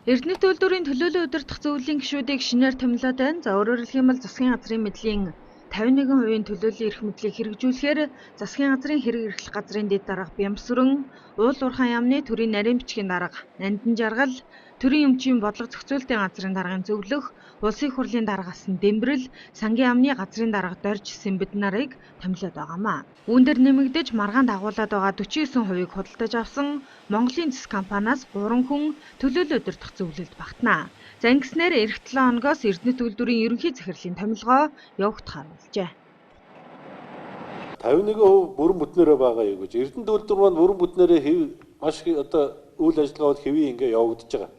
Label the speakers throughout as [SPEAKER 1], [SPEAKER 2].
[SPEAKER 1] Эрдэнэт үйлдвэрийн төлөөлөн удирдах зөвлөлийн гишүүдийг шинээр томилоод байна. За, өөрөөр хэлэх юм бол засгийн газрын мэдлийн 51% төлөөллийн эрх мэдлийг хэрэгжүүлэхээр засгийн газрын хэрэг эрхлэх газрын дэд дарга Бямсүрэн, Уул уурхайн яамны төрийн нарийн бичгийн дарга Нандин Жаргал, төрийн өмчийн бодлого зохицуултын газрын даргын зөвлөх, Улсын их хурлын даргаас нь Дэмбэрэл, Сангийн яамны газрын дарга Дорж Сэмбэд нарыг томилоод байгаамаа. Үүн дээр нэмэгдэж маргаан дагуулад байгаа 49%-ийг худалдаж авсан Монголын зэс компаниас 3 хүн төлөөлөл удирдах зөвлөлд багтана. За, ингэснээр эх 7 хоногоос Эрдэнэт үйлдвэрийн ерөнхий захирлын томилгоо явагдахаар болжээ.
[SPEAKER 2] 51% бүрэн бүтнээрээ байгаа юу гэж. Эрдэнэт үйлдвэр маань бүрэн бүтнээрээ хэв маш одоо үйл ажиллагаа бол хэвийн ингээ явагдаж байгаа.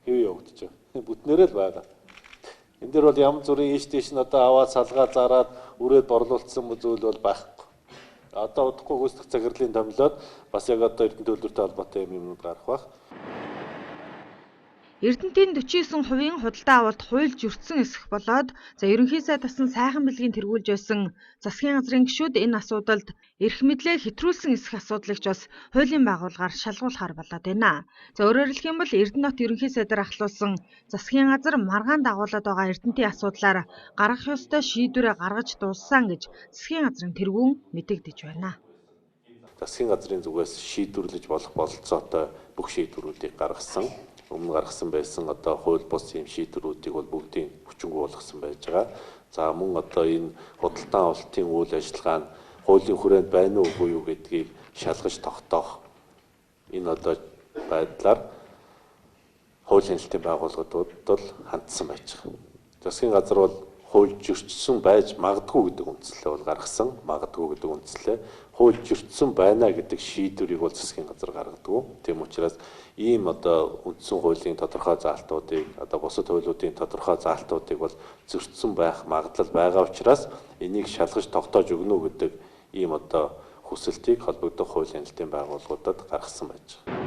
[SPEAKER 2] Хэвийн явагдаж байгаа. Бүтнээрээ л байгаа. Энэ дээр бол янз бүрийн ийш тийш нь одоо аваад салгаа зараад үрээд борлуулсан зүйл бол байхгүй. Одоо удахгүй гүйцэтгэх захирлын томилоод бас яг одоо Эрдэнэт үйлдвэртэй холбоотой юм юмнууд гарах байх.
[SPEAKER 1] Эрдэнэтийн 49%-ийн худалдан авалт хуульд зөрчсөн эсэх болоод, за, ерөнхий сайд тасан сайхан бэлгийн тэргүүлж байсан засгийн газрын гишүүд энэ асуудалд эрх мэдлээ хэтрүүлсэн эсэх асуудлыг ч бас хуулийн байгууллагаар шалгуулахар болоод байна. За, өөрөөр хэлэх юм бол Эрдэнэт ерөнхий сайдаар ахлуулсан засгийн газар маргаан дагуулад байгаа Эрдэнэтийн асуудлаар гаргах ёстой шийдвэрээ гаргаж дууссан гэж засгийн газрын тэргүүн мэдэгдэж байна.
[SPEAKER 2] Засгийн газрын зүгээс шийдвэрлэж болох бололцоотой бүх шийдвэрүүдийг гаргасан. Өмнө гаргасан байсан одоо хууль бус ийм шийдвэрүүдийг бол бүгдийг хүчингү болгосон байж байгаа. За, мөн одоо энэ худалдан авалтын үйл ажиллагаа нь хуулийн хүрээнд байна уу, үгүй юу гэдгийг шалгаж тогтоох энэ одоо байдлаар хуулийн хяналтын байгууллагуудад бол хандсан байж байгаа. Засгийн газар бол хууль зөрчсөн байж магадгүй гэдэг үндслээ бол гаргасан. Магадгүй гэдэг үндслээ хууль зөрчсөн байна гэдэг шийдвэрийг бол засгийн газар гаргадаг. Тийм учраас ийм одоо үндсэн хуулийн тодорхой заалтуудыг, одоо бусад хуулиудын тодорхой заалтуудыг бол зөрчсөн байх магадлал байгаа учраас энийг шалгаж тогтоож өгнө гэдэг ийм одоо хүсэлтийг холбогдох хуулийн хяналтын байгууллагуудад гаргасан байж байгаа.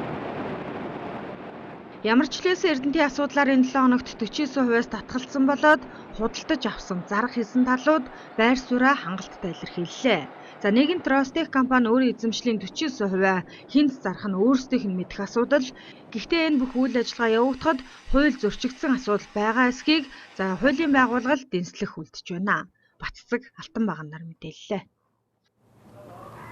[SPEAKER 1] Ямар ч хэлээс Эрдэнэтийн асуудлаар энэ 7 хоногт 49%-аас татгалцсан болоод худалдаж авсан зарах хийсэн талууд байр сууриа хангалттай илэрхийллээ. За, нэгэнт Ростех компани өөрийн эзэмшлийн 49% хинт зарах нь өөрсдийнх нь мэдэх асуудал. Гэхдээ энэ бүх үйл ажиллагаа явагдахад хууль зөрчигдсөн асуудал байгаа эсхийг, за, хуулийн байгууллага дэнслэх үлдэж байна. Батцэг Алтан баганаар мэдээллээ.